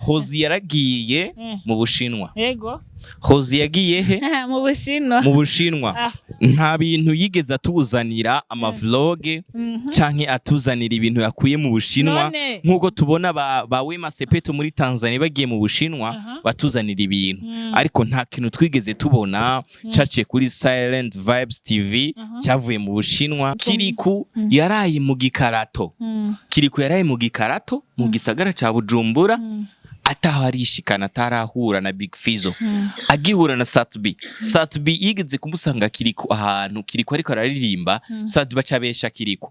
Hozi yaragiye mu Bushinwa. Yego. Hozi yagiye he? Mu Bushinwa. Mu Bushinwa. Ah. Nta bintu yigeze atuzanira, ama vlog, canke atuzanira ibintu yakuye mu Bushinwa. None. Nk'uko tubona ba Wema Sepetu muri Tanzania bagiye mu Bushinwa, batuzanira ibintu, ariko nta kintu twigeze tubona caciye kuri Silent Vibes TV cyavuye mu Bushinwa. Kiriku yaraye mu gikarato. Kiriku yaraye mu gikarato mu gisagara ca Bujumbura, ataho arishikana, atarahura na Big Fizzo. Agihura na Sat-B, Sat-B yigeze kumusanga Kiriku ahantu Kiriku ariko araririmba. Sat-B acabesha Kiriku.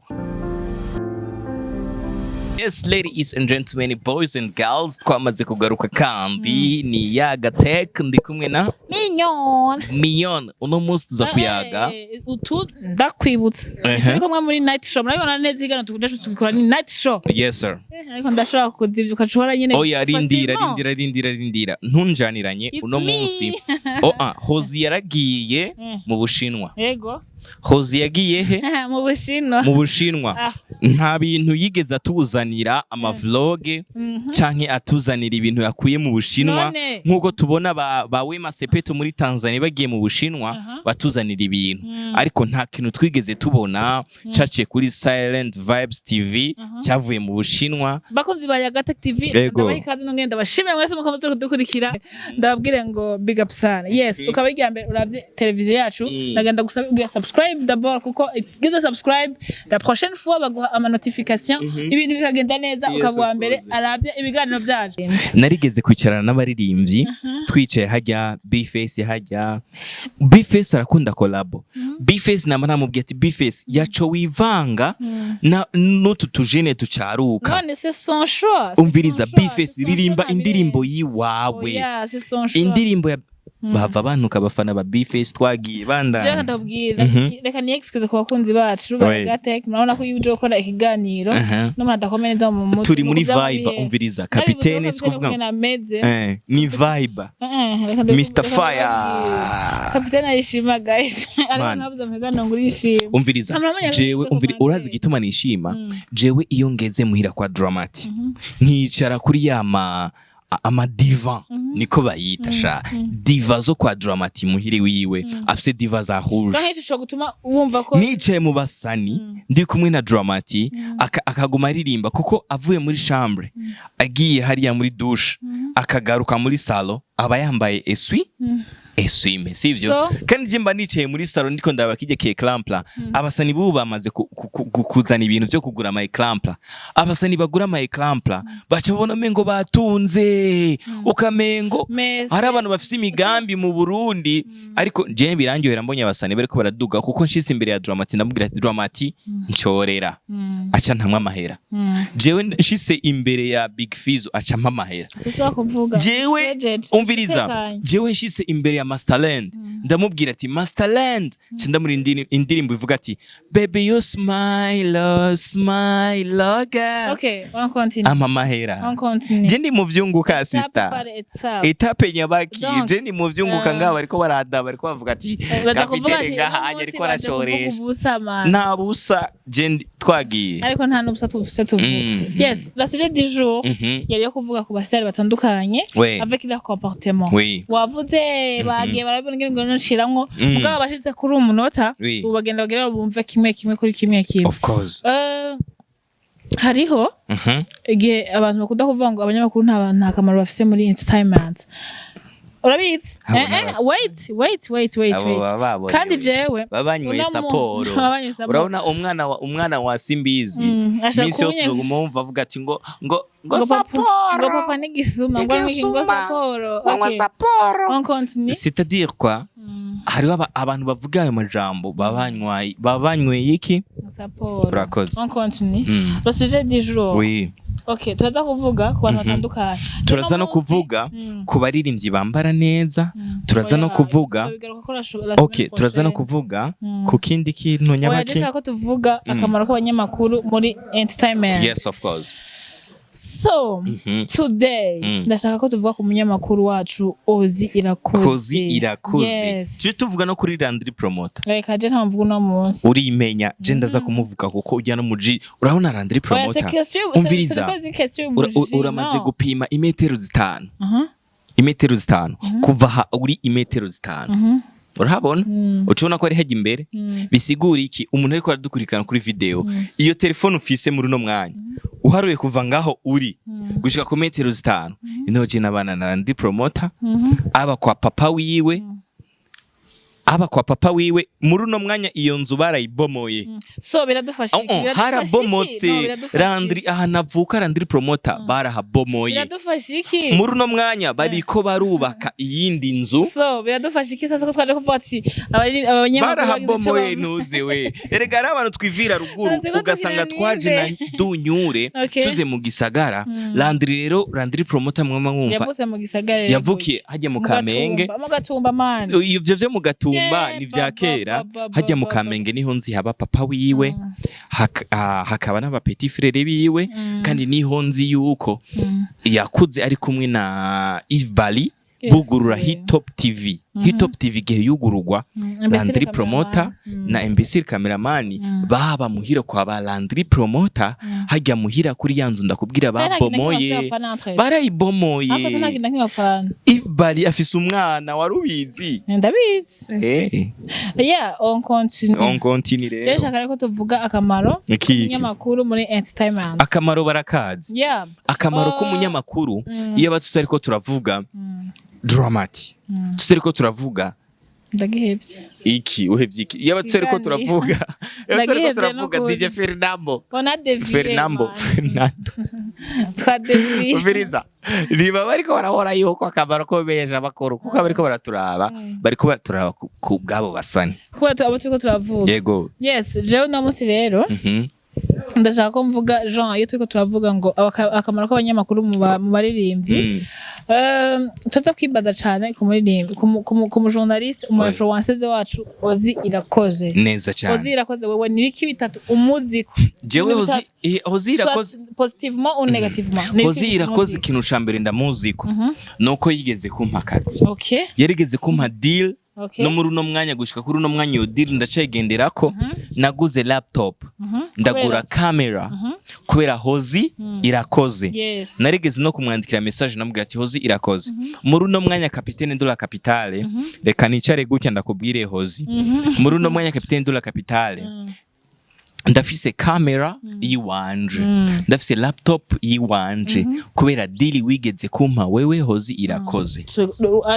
Yes, ladies and gentlemen, boys and girls, twamaze kugaruka kandi ni Yaga Tech, ndi kumwe na Mignon. Mion. Uno munsi tuza kuyaga. Utu ndakwibutsa, turi kumwe muri night show. Murabibona neza, igano tukuja tugikora ni night show. Yes sir. Ariko ndashobora kukuzivya ukacora nyine. Oya, rindira. Facilement. Rindira, rindira, rindira, ntunjaniranye. It's Uno me. munsi, oh, ah, Hozi yaragiye mu Bushinwa. Yego. Hozi yagiye he? Mu Bushinwa. Mu Bushinwa. Ah. Nta bintu yigeze atuzanira, ama vlog, canke atuzanira ibintu yakuye mu Bushinwa. None. Nk'uko tubona ba Wema Sepetu muri Tanzania bagiye mu Bushinwa, batuzanira ibintu, ariko nta kintu twigeze tubona caciye kuri Silent Vibes TV cyavuye mu Bushinwa. Bakunzi ba Yagatech TV, Yego. ndabaha ikaze, nongeye ndabashimira mwese mukomeze kudukurikira. Ndababwire ngo big up sana. Yes, ukaba irya mbere uravye televiziyo yacu, ndagenda gusaba ugira subscribe d'abord, kuko igize subscribe, la prochaine fois baguha ama notification, ibintu bikagenda neza, ukaba uwa Of mbere course. aravye ibiganiro byacu. Narigeze kwicarana n'abaririmbyi, twicaye hajya Bface, hajya Bface arakunda collabo. Bface nama namubwiye ati: "Bface, yaco wivanga na n'utu tujene tucaruka." None c'est son choix. Umviriza, Bface, ririmba indirimbo yiwawe. Oya, c'est son choix. Indirimbo ya bava bantuka abafana ba Bface, twagiye Jewe bandana. ndabwira, reka ni excuse ku bakunzi bacu ba Gatech. Murabona ko iyo uje gukora ikiganiro n'umuntu adakomeye neza mu mutwe, Turi muri nuko vibe. byamubiye. Umviriza, kapitene, si kuvuga ngo ameze ni vibe. Mr Fire. Kapitene arishima, guys, ariko Man. ntabuze mu kiganiro ngo urishima. Umviriza. Nta Jewe mwanya umviri, wo urazi igituma nishima? Jewe iyo ngeze muhira kwa Dramati, nkicara kuri ya ma ama divan, niko bayita sha, divan zo kwa Dramati muhiri wiwe, afise divan za rouge. Donc ico gishobora gutuma wumva ko Nicaye mu basani, ndi kumwe na Dramati, akaguma aririmba, kuko avuye muri chambre agiye hariya muri douche, akagaruka muri salon, aba yambaye esui essuie-main, sivyo? So? Kandi je mba nicaye muri salon, ndiko ndaba kijya ki écran plat. Abasani bubu bamaze kuzana ibintu byo kugura ama écran plat. Abasani bagura ama écran plat baca babona mengo batunze, ukamengo Mais hari abantu bafise imigambi mu Burundi. Ariko je birangyohera mbonye abasani bariko baraduga, kuko nshitse imbere ya Dramati, ndamubwira ati: "Dramati, ncorera." Aca ntamwe amahera. Jewe nshitse imbere ya Big Fizzo, aca mpa amahera. Sisi bakuvuga. Jewe Jejeje. umviriza. Tekanye. Jewe nshitse imbere ya Masterland, ndamubwira ati: "Masterland," nca ndamuri indirimbo ivuga ati: "Baby, you smile, oh, smile, oh, girl." Okay, on continue. Ampa amahera. On continue. Je ndi mu vyunguka, Étape sister. par étape. Étape nyabaki? Donc, Je ndi mu vyunguka. Ngaho bariko barada, bariko bavuga ati Baza kuvuga kapitene ati ngahanye uno ariko munsi baje kuvuga aracoresha. ubusa, man. Nta busa, je twagiye. Ariko nta n'ubusa tufise tuvuga. Yes, la sujet du jour yari yo kuvuga ku basitari batandukanye avec leur comportement. Wavuze bagiye barabibona ingene ngo nshiramwo, mugabo bashitse kuri uyu munota, ubu bagenda bagira bumve kimwe kimwe kuri kimwe kimwe. Of course. Hariho igihe abantu bakunda kuvuga ngo abanyamakuru nta kamaro bafise muri entertainment, urabizi? Abo n'abasazi. Wait, wait, wait, wait, Abo wait. baba babonye Kandi jewe baba banyweye saporo. Baba banyweye saporo. Urabona umwana wa Simbizi, ashaka minsi yose uguma wumva avuga ati ngo ngo papa, saporo, ngo papa ni gisuma, ngo ni ngo Igisuma. saporo. Ngo Okay. saporo. On continue. C'est-à-dire quoi? Hariho abantu bavuga ayo majambo baba banyweye iki? Saporo. Urakoze. On continue. Le sujet du jour. Oui. Okay, turaza kuvuga ku bantu batandukanye. Turaza no Uno munsi- kuvuga ku baririmbyi bambara neza. Turaza no Oya, kuvuga tuzobigaruka ko la Okay, semaine turaza no prochaine. kuvuga ku kindi kintu Oya, nyabaki. dushaka ko tuvuga akamaro k'abanyamakuru muri entertainment. Yes, of course. So today ndashaka ko tuvuga ku munyamakuru wacu Ozi Irakoze. Kozi Irakoze. Yes. Tujye tuvuga no kuri Landry Promoter. Reka, je nta mvuga uno munsi. Urimenya, je ndaza kumuvuga kuko ujya no mu G, urabona Landry Oya, c'est Promoter. question. Umviriza. C'est pas une question. Uramaze gupima imetero 5, imetero 5 kuva aha uri, imetero 5 urahabona, ucubona ko ari hajya imbere. Bisigura iki? Umuntu ariko aradukurikirana kuri video, iyo telefone ufise muri uno mwanya, uharuye kuva ngaho uri gushika ku metero 5, intoki n'abana na Landry Promoter, aba kwa papa wiwe, aba kwa papa wiwe. Muri uno mwanya iyo nzu barayibomoye. So biradufasha Oh, iki? oh, Biradufasha iki? No, harabomotse. biradufasha Landry, iki? ahantu avuka Landry Promoter barahabomoye. Biradufasha iki? Muri uno mwanya bariko barubaka iyindi nzu. So biradufasha iki sasa ko twaje kuvuga ati abanyamakuru bagize icyo Barahabomoye. Ntuze we, erega hari abantu twivira ruguru, Ntuzi ko ugasanga tugira twaje na ninde. dunyure, tuze mu gisagara. Landry rero, Landry Promoter, mwama mwumva Yavutse mu gisagara rero. Yavukiye hajya mu Mu Kamenge. Gatumba, mu Gatumba man. Ivyo vyo mu Gatumba ni vya kera. Hajya mu Kamenge niho nzi haba papa wiwe, hakaba n'aba petit frère biwe, kandi niho nzi yuko yakuze ari kumwe na Yves Bali, bugurura Hitop TV. Hitop TV igihe yugururwa, Imbesire Landry cameraman. Promoter na Imbecile Cameraman baba muhira kwa ba Landry Promoter, hajya muhira kuri ya nzu ndakubwira Kandi nta kintu na kimwe babomoye. bafana entre eux. Barayibomoye. Ariko nta kintu na kimwe bafana. Yves Bali afise umwana, warubizi? Ndabizi. Yeah, on continue. On continue Je rero. nshaka rero ko tuvuga akamaro Iki? k'umunyamakuru muri entertainment. Akamaro barakazi. Akamaro k'umunyamakuru, iyo aba tutariko turavuga Dramati, tutariko turavuga Ndagihevye. Iki uhevye iki? Iyo aba tutariko Ikiganiro. turavuga, iyo tutariko Ndagihevye. turavuga N'ukuri. DJ Fernando. On a dévié. Fernando. Man. Fernando. Twadeviye. Umviriza, niba bariko barahora yuko akamaro ko bimenyesha amakuru, kuko bariko baraturaba, bariko baraturaba ku bwabo basani. Kuba abo turiko turavuga. Yego. Yes, jewe uno munsi rero ndashaka ko mvuga Jean, iyo turiko turavuga ngo akamaro k'abanyamakuru mu baririmbyi, tuza kwibaza cane ku muririmbyi, ku mu journaliste, umu influenceuse wacu Ozi Irakoze. Neza Ozi cyane. Irakoze, wewe ni biki bitatu umuziko? Jewe Ibintu Hozi, bitatu. Hozi Irakoze. Soit positivement ou négativement. Ni Hozi ibiki bitatu Irakoze, umuzi? ikintu ca mbere ndamuziko nuko yigeze kumpa akazi. Yarigeze kumpa deal. No muri uno mwanya, gushika kuri uno mwanya, iyo deal ndacayigenderako. Naguze laptop, ndagura camera kubera Hozi Irakoze. Narigeze no kumwandikira message, namubwira ati: "Hozi Irakoze, muri uno mwanya capitaine de la capitale, reka nicare gutya ndakubwire Hozi, muri uno mwanya capitaine de la capitale, ndafise camera yiwanje, ndafise laptop yiwanje kubera deal wigeze kumpa wewe Hozi Irakoze." So,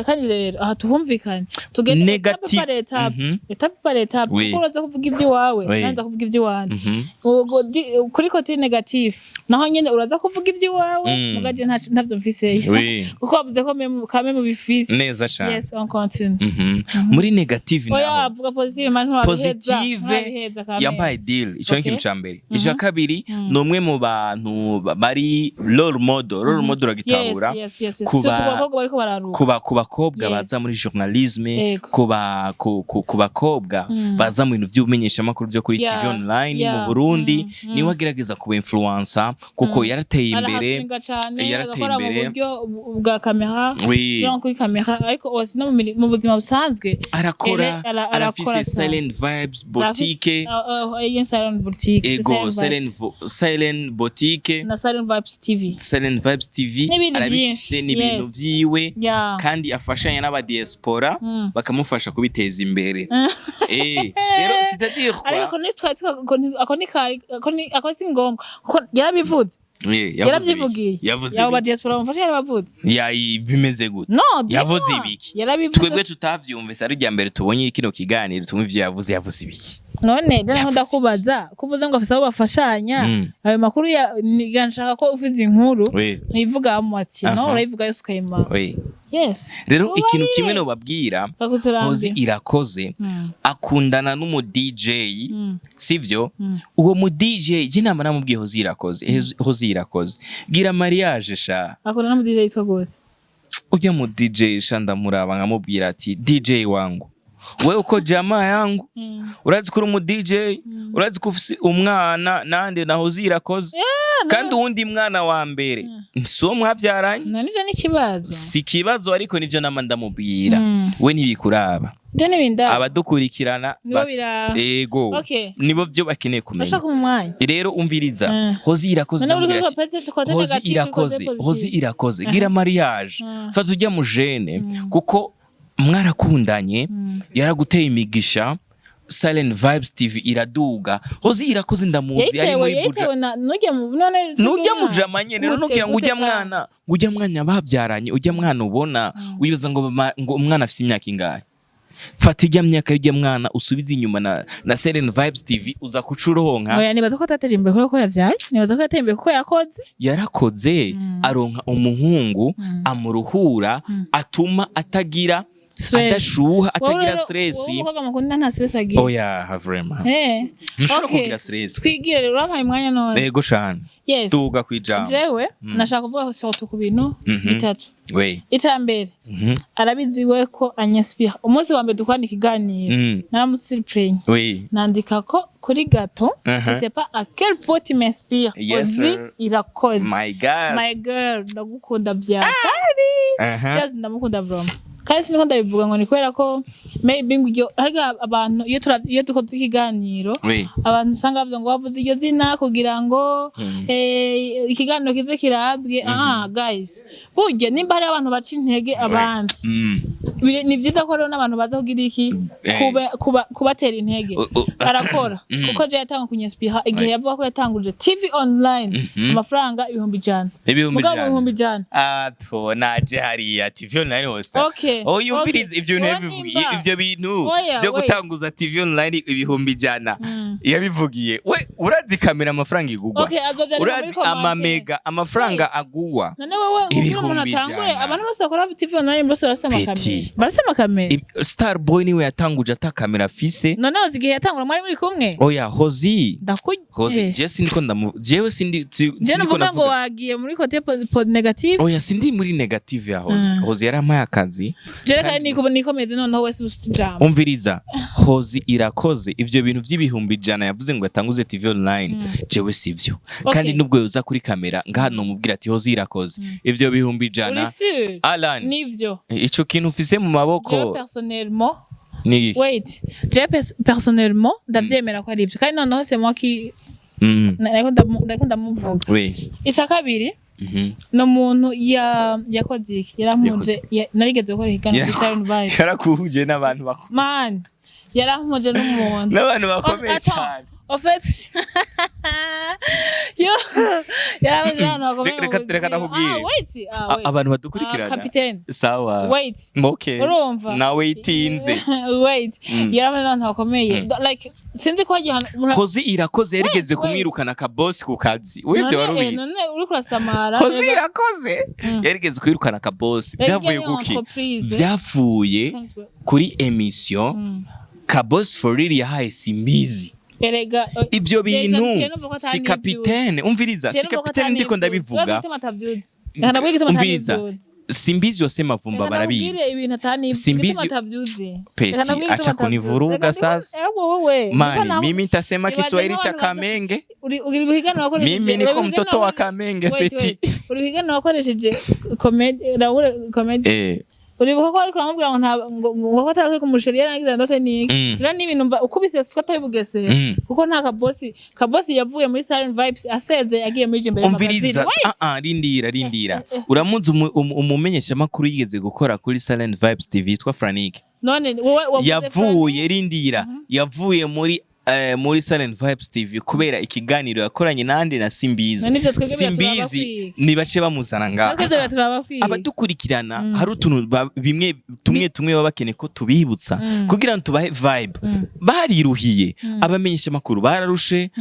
kandi rero aha tuhumvikane, tugende étape par étape, étape par étape, kuko uraza kuvuga iby'iwawe, nanza kuvuga iby'iwanje. Ubwo kuri côté négatif naho nyene uraza kuvuga iby'iwawe, mugaje ntavyo mfiseyo, kuko wavuze ko kame mu bifise. Neza cyane. Yes, on continue. Muri négative Oya, naho, vuga positive man, ntiwabiheza. positive, Ntiwabiheza kamere. yampaye deal, ico ni ikintu ca mbere. Ica kabiri, ni umwe mu bantu bari role model. Role model uragitahura? Yes. Kuba Surtout ku bakobwa bariko bararuka. Kuba ku bakobwa baza muri journalisme, kuba ku bakobwa baza mu bintu vy'ubumenyeshamakuru byo kuri TV online mu Burundi, niwe agerageza kuba influencer kuko yarateye imbere. Arahashinga cane. Yarateye Agakora mu imbere. buryo bwa kamera, genre kuri kamera, ariko aussi no mu buzima busanzwe. Arakora. Arakora Arafise cane. Silent Vibes Boutique. Iyi Silent Boutique, c'est Ego. Silent Silent Vibes. Silent Boutique. Na Silent Vibes TV. Silent Vibes TV. N'ibindi Arabifise byinshi, n'ibintu yes. vyiwe, kandi afashanya n'abadiaspora, bakamufasha kubiteza imbere. Rero c'est-à-dire quoi? Ariko ako ni kari, ako si ngombwa kuko yarabivuze. Yavuze Yaravyivugiye. ibiki? Yavuze Yabo ba ibiki? diaspora bamufasha, yarabavuze. Ya, bimeze gute? No, dis-moi. Yavuze ibiki? Yarabivuze. Twebwe tutavyumvise, ari irya mbere tubonye kino kiganiro, tumve ivyo yavuze. Yavuze ibiki? None rero Yavuze. ndakubaza kuvuze ngo afise abo bafashanya, ayo makuru ya nshaka ko ufite inkuru ntivuga mu ati no, urayivuga yose ukayimara. Yes. Rero ikintu Tubarire. kimwe nobabwira, Bakuturambi. Hozi Irakoze akundana n'umu DJ, sivyo? Uwo mu DJ, je nama namubwiye: "Hozi Irakoze, Hozi Irakoze, gira mariage sha." Akundana n'umu DJ yitwa gute? Ujya mu DJ sha, ndamuraba nkamubwira ati: "DJ wangu, we uko jamaa yangu, urazi ko uri umu DJ, urazi ko ufise umwana nande na Hozi Irakoze." Kandi uwundi mwana wa mbere si uwo mwavyaranye. None ivyo ni ikibazo? Si ikibazo, ariko nivyo nama ndamubwira. We ntibikuraba. Je n'ibindaba. Abadukurikirana Nibo biraba. Ego. Nibo vyo bakeneye kumenya. Bashaka mu mwanya. Rero umviriza. Hozi Irakoze, None uri ndamubwira ati kuri côté Hozi négatif, Irakoze, côté Hozi positif. Irakoze, gira mariage, fata ujya mu jeune, kuko mwarakundanye, yaraguteye imigisha, Silent Vibes TV iraduga. Hozi Irakoze ndamuzi ari Yayitewe muri Buja. Yayitewe na nujya mu none si Nujya ujya mujama nyene rero. Gute, Nugira ngo gute ujya kandi? mwana, ngo ujya mwana bavyaranye, ujya mwana ubona wibaza ngo ngo umwana afise imyaka ingahe? Fata ijya myaka y'ujya mwana usubize inyuma na Silent Vibes TV, uza kucuronka. Oya, nibaza ko atateye imbere kuko yavyaye, nibaza ko yateye imbere kuko yakoze. Yarakoze, aronka umuhungu amuruhura, atuma atagira Stress. adashuha, Wowe atagira rero, stress. wowe umukobwa mukunda nta stress agira? Oya, vraiment. Ntushobora kugira stress. Twigire rero, urampaye umwanya none. Yego shana. Yes. Tuga kwijambo. Jewe nashaka kuvuga surtout ku bintu bitatu. Ica mbere, arabizi we ko anyinspira. Umunsi wa mbere dukorana ikiganiro, naramusurprenye, nandika ko kuri gâteau: "Tu sais pas à quel point tu m'inspires." Yes, Ozi sir. Irakoze. My God. My girl, ndagukunda byatari. Just ndamukunda vraiment, kandi siniko ndabivuga ngo ni kubera ko maybe ngo iryo harya abantu iyo dukoze ikiganiro, abantu usanga bavuga ngo bavuze iryo zina kugira ngo ikiganiro kize kirabwe. Ah guys, burya nimba hari abantu baca intege abandi, ni vyiza ko rero n'abantu baza kugira iki, kubatera intege. Arakora, kuko je yatanga kunyinspira igihe yavuga ko yatanguje TV online, amafaranga 100,000. Ibihumbi Mugabo ijana. 100,000. Apo naje hariya TV online hose. Okay. Oh, yumviriza ivyo bintu Wowe yabivugiye, ivyo bintu Oya, vyo wait. gutanguza TV online 100,000 yabivugiye. We urazi kamera amafaranga igugwa? Okay, azovyandika muri Urazi commentaire. amamega amafaranga Wait. agugwa? None wowe kugira umuntu Ibihumbi atangure, ijana. abantu bose bakora TV online bose barafise amakamera. Petit. Barafise amakamera. Starboy niwe yatanguje ata kamera afise. None uzi igihe yatangura mwari muri kumwe? Oya, Hozi. Ndakurya. Hozi, je sindiko ndamu jewe sindi Je sindiko nuvuga ngo navuga. wagiye muri côté négative. Oya, sindi muri négative ya Hozi. Hozi yarampaye akazi. Je reka niko nikomeze noneho wese ufite ijambo. Umviriza, Hozi Irakoze, ivyo bintu vy'ibihumbi 100 yavuze ngo yatanguze TV online, jewe sivyo. Kandi nubwo yoza kuri kamera ngaha, nomubwira ati: "Hozi Irakoze, ivyo 100,000." Uri sûr? Alan, Nivyo. ico kintu ufise mu Jewe maboko personnellement, ni iki? Wait, je personnellement ndavyemera ko ari ivyo, kandi noneho c'est moi qui nariko ndamuvuga. Ica kabiri, ni umuntu yakoze iki, yarampuje, narigeze gukora ikiganiro kuri Silent Vibes. Yarakuhuje n'abantu bakomeye. Man, yarampuje n'umuntu N'abantu bakomeye Attends. cyane. En fait, yo, yarampuje n'abantu bakomeye mu Reka buzima. ndakubwire. Ah, wait, ah, wait. Abantu Ah, badukurikirana. Capitaine. Sawa. Wait. Okay. Urumva? Nawe itinze. Wait. Yarampuje n'abantu bakomeye. Like, sinzi ko hagiye umuntu Hozi Irakoze yarigeze Wait, wait. kumwirukana akabosi ku kazi. Wewe None, ivyo wari ubizi? None uriko urasamara. Hozi Irakoze yarigeze kwirukana akabosi. Erega Byavuye niyo kuki? entreprise. Byavuye kuri émission Kabos for real yahaye Simbizi. Erega Ivyo Deja bintu nsigaye numva ko si atanivyuzi. kapitene, umviriza, si Nsigaye numva ko kapitene ndiko atanivyuzi. ndabivuga. Urazi igituma atavyuzi? Reka ndabwire igituma Umviriza. atanivyuzi. Simbizi yose Mavumba Reka ndakubwire barabizi. ibintu atanivyuzi. Simbizi. Igituma atavyuzi. Peti, Reka ndakubwire acha igituma atavyuzi. kunivuruga Reka sasa. Wewe. Mani, Niko mimi nitasema Nibaze Kiswahili cha nk'abantu baza- Kamenge. Uri ibiganiro wakoresheje. Mimi niko uri mtoto wa ibiganiro Kamenge, Wait, Peti. wait. Uri ibiganiro wakoresheje comedy, Raoul comedy. Uribuka ko ariko aramubwira ngo nta ngo ko atarakwiye kumusheri yarangiza ndote niki. Rero ni ibintu mva ukubise siko atabibugesera. Kuko nta kabosi yavuye muri Silent Vibes aseze yagiye muri Jimbere Umviriza. Magazine. Wait. Ah ah, rindira, rindira. Uramuzi umumenyeshamakuru yigeze gukora kuri Silent Vibes TV yitwa Franik? None wowe wavuze Yavuye, rindira, yavuye muri Silent Vibes TV kubera ikiganiro yakoranye nande? Na Simbizi. None ivyo twebwe biraturaba Simbizi kwiga. ni bace bamuzana ngaha. Natwe ivyo biraturaba kwiga. Abadukurikirana, hari utuntu bimwe tumwe tumwe baba bakeneye ko tubibutsa kugira ngo tubahe vibe. Bariruhiye, abamenyeshamakuru bararushe,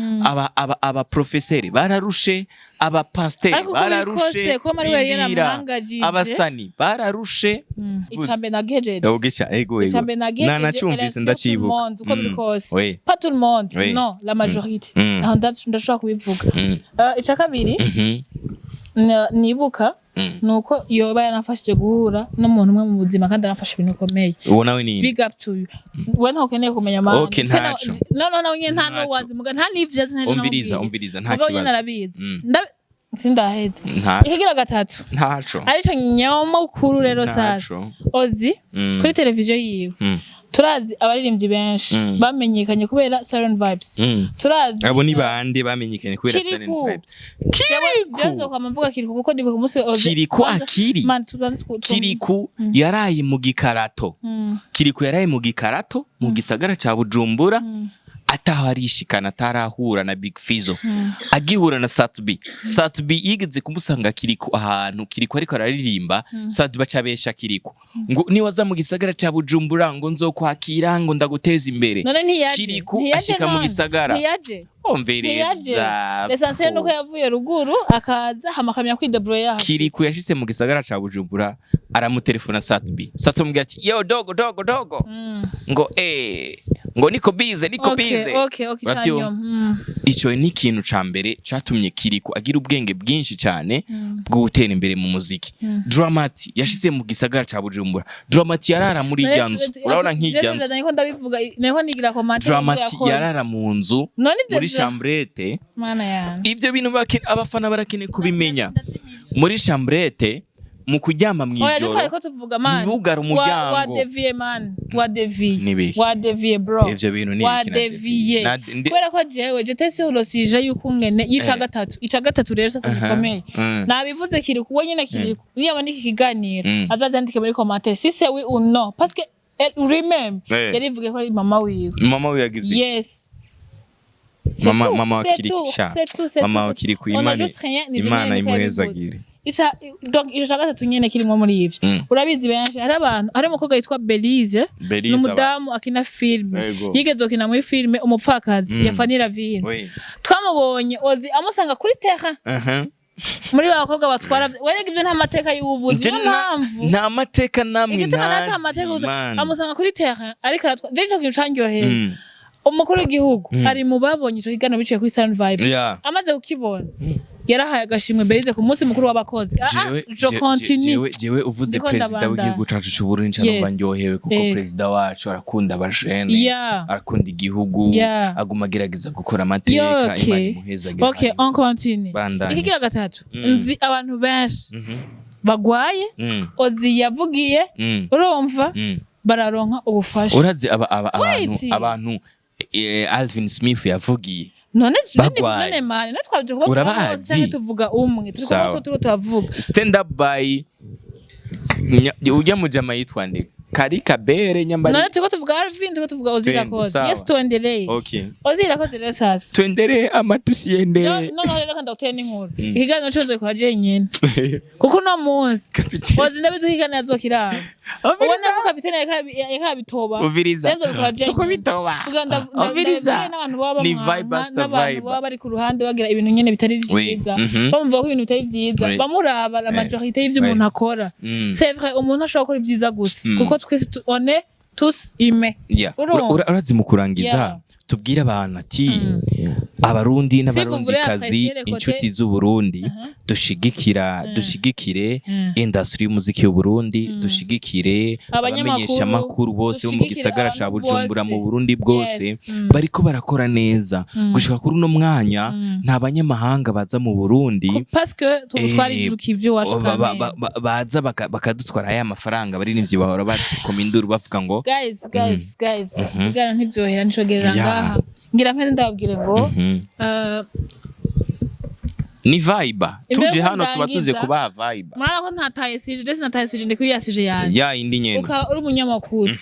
aba profeseri bararushe, aba pasiteri Ariko uko biri bararushe, kose, ko Marie yari rindira, yaramuhangajije. abasani bararushe. Icambe nagejeje. Ogica, ego, ego. Icambe nagejeje. Nanacumvise, ndacibuka. Monde, uko biri kose. Pas tout le monde, non, la majorité. Aho ndashobora kubivuga. Ica kabiri, nibuka Nuko yoba yaramfashije guhura n'umuntu umwe mu buzima, kandi aramfasha ibintu bikomeye. Uwo nawe ni? Big up to you. We ntukeneye kumenya amahanga. Okay, ntaco. No, nyine nta Ntaco. n'uwazi muga nta n'ivyo azi, nta Umviriza, n'amubwiye. umviriza, nta Mugabo nyine kibazo. arabizi. Sindaheza. Ntaco. Ikigira gatatu, Ntaco. arico nyamukuru rero sasa, Ntaco. Ozi kuri televiziyo yiwe, turazi abaririmbyi benshi bamenyekanye kubera Siren Vibes. Turazi Abo ni bande bamenyekanye kubera Kiriku. Silent Vibes? Kiriku. Nzokwama mvuga Kiriku kuko ndibuka umunsi Ozi Kiriku akiri Man, Kiriku yaraye mu gikarato. Kiriku yaraye mu gikarato mu gisagara ca Bujumbura, ataho arishikana, atarahura na Big Fizzo. Agihura na Sat-B, Sat-B yigeze kumusanga Kiriku ahantu Kiriku ariko araririmba. Sat-B acabesha Kiriku ngo niwaza mu gisagara ca Bujumbura ngo nzokwakira, ngo ndaguteza imbere. None ntiyaje? Kiriku Ntiyaje ashika mu none? gisagara. Ntiyaje? Umviriza. L'essentiel nuko yavuye ruguru akaza, hama akamenya kwidebrouiller yaho. Kiriku yashitse mu gisagara ca Bujumbura, aramutelefona Sat-B. Sat-B amubwira ati: "Yo dogo, dogo, dogo," ngo ngo niko bize, niko bize. Okay. Uravyumva? Cyanyuma. Ico ni ikintu ca mbere catumye Kiriku agira ubwenge bwinshi cane bwo gutera imbere mu muziki. Dramati yashize mu gisagara ca Bujumbura, Dramati yarara muri irya nzu, urabona nk'irya nzu. Niko ndabivuga, niho nigira commentaire. Dramati yarara mu nzu None ivyo muri chambrette. Mana yanjye! Ivyo bintu abafana barakeneye kubimenya. Muri chambrette, mu kuryama Oya, mw'ijoro, dutwaye ko tuvuga, man. ntibugare umuryango. Wa dévié, man, wa dévié. Nibiki? Wa dévié, bro. Ivyo bintu ni Wa ibiki na dévié. dévié? Kubera ko jewe j'étais sur le sujet y'ukungene y'ica gatatu, ica gatatu rero sasa gikomeye. Nabivuze, Kiriku we nyene, Kiriku niyabona iki kiganiro, azavyandike muri commentaire si c'est oui ou non, parce que elle lui-même yarivuge ko ari mama wiwe. Mama we yagize iki? Yes. Mama, mama wa Kiriku sha. Mama wa Kiriku, Imana Imana imuhezagire. Ica donc ico ca gatatu nyene kirimwo muri ivyo. Urabizi benshi, hari abantu, hari umukobwa yitwa Belize. Belize. N'umudamu akina filme. Yigeze gukina muri filme Umupfakazi ya Fanny Lavine. Twamubonye Ozi amusanga kuri terrain muri ba bakobwa batwara. Werega ivyo nta mateka y'ubuzi. Nje Niyo mpamvu nta mateka namwe igituma nata ntazi, amateka man. amusanga kuri terrain ariko aratwara. Rero ico kintu candyoheye, umukuru w'igihugu ari mu babonye ico kiganiro biciye kuri Sun Vibes. Amaze kukibona, yarahaye agashimwe Belize ku munsi mukuru w'abakozi. Je continue. Jewe uvuze Ndiko perezida ndabandanya. w'igihugu cacu c'Uburundi, nca numva ndyohewe kuko perezida wacu arakunda abajene, arakunda igihugu, aguma agerageza gukora amateka. Imana imuhezagire. Okay, on continue. Bandanye. Ikigira gatatu, nzi abantu benshi bagwaye, Ozi yavugiye, urumva, bararonka ubufasha. Urazi aba abantu Wait. abantu Alvin Smith yavugiye None bagwaye. None mani natwe twaje kuba Urabazi? cyangwa tuvuga umwe turi Sawa. kuba turi turavuga. Stand up by ujya mujama yitwa nde? Kari Kabere nyambari. None turiko tuvuga Alvin, turiko tuvuga Ozi Twende, Irakoze. sawa. Yes, tuendelee. Okay. Ozi Irakoze rero sasa. Tuendelee ama tusiendelee? Noneho rero kandi ndagutera n'inkuru, ikiganiro cyose kwa jenyine, kuko uno munsi Kapitene. Ozi ndabizi ko ikiganiro azokiraba, ubona ko kapitene yariko arabitoba. Umviriza. Renzo bikora jenyine. Suko bitoba. Kugira Umviriza. ndabwire n'abantu baba Ni bamwanka, vibe after n'abantu vibe. baba bari ku ruhande bagira ibintu nyene bitari vyiza, bamva ko ibintu bitari vyiza, bamuraba la majorité y'ivyo umuntu akora. C'est vrai, umuntu ashobora gukora ibyiza gusa, kuko twese on est tous humains. Urumva? Urazi mu kurangiza, tubwire abantu ati Abarundi n'Abarundikazi, apprécier les côtés- inshuti z'Uburundi, dushigikira, dushigikire industry y'umuziki y'Uburundi, dushigikire Abanyamakuru, abamenyeshamakuru bose bo mu dushigikire gisagara ca abantu Bujumbura, bose. mu Burundi bwose. Bariko barakora neza. Gushika kuri uno mwanya, nta banyamahanga baza mu Burundi Parce que twarijukiye ivy'iwacu quand même. baza bakadutwara aya mafaranga. Abaririmbyi bahora bakoma induru bavuga ngo Guys, guys, guys, ibiganiro ntibyohera, nicogerera ngaha. Ngira mpeze ndababwire ngo Ni vibe. Imbere Tuje yuko hano tuba tuze ndangiza, kubaha vibe. Murabona ko ntataye sujet, ndetse nataye sujet, ndi kuri ya sujet yanjye. Ya indi nyene. Ukaba uri umunyamakuru,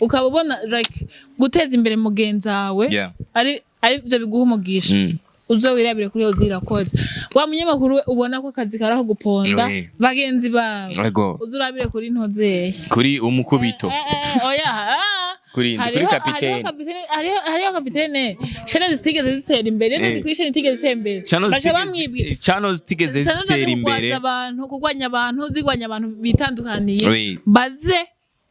ukaba ubona like guteza imbere mugenzi wawe ari byo biguha umugisha, uzo wirabire kuri Ozi Irakoze. Wa munyamakuru we ubona ko akazi karaho guponda bagenzi bawe, uze urabire kuri ntozeye. Kuri umukubito. Oya, ah. Kuri indi, kuri kapitene. Hariho kapitene, chaîne zitigeze zitera imbere, n'undi kuri chaîne itigeze zitera imbere, Channel baca zitigeze- bamwibwira. Channel zitigeze Channel zitera zaje imbere. kurwanya abantu, kurwanya abantu, zigwanya abantu bitandukaniye, Oui. baze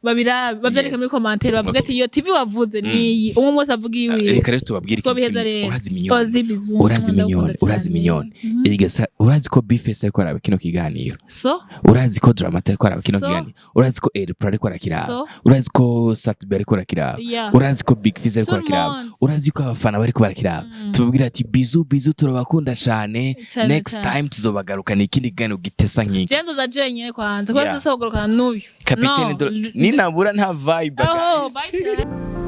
Babirabe, bavyandike muri commentaire, bavuge ati: "Iyo TV wavuze niyi." Umwe wese avuga iwiwe. Reka rero tubabwire ikintu Twobiheza kimwe. rero. Urazi Mignone? Ozi, bisous. Urazi Ndagukunda Mignone? Urazi cyane. Mignone? Erega urazi ko Bface ariko araba kino kiganiro? So? Urazi ko Dramati ariko araba kino So? kiganiro? Urazi ko Elpro ariko arakiraba? So? Urazi ko Satbe ariko arakiraba? Yeah. Urazi ko Big Fizz ariko Tout le arakiraba? monde. Urazi ko abafana bariko barakiraba? Tubabwira ati: "Bisous, bisous, turabakunda cane." Cane Next cane. time tuzobagarukana ikindi kiganiro gitesa nk'iki. Je nzoza jenyene kwanza kubera Yeah. yeah. Kugarukana n'uyu. Kapitene No. Ninabura nta vibe, Oh, guys. bye.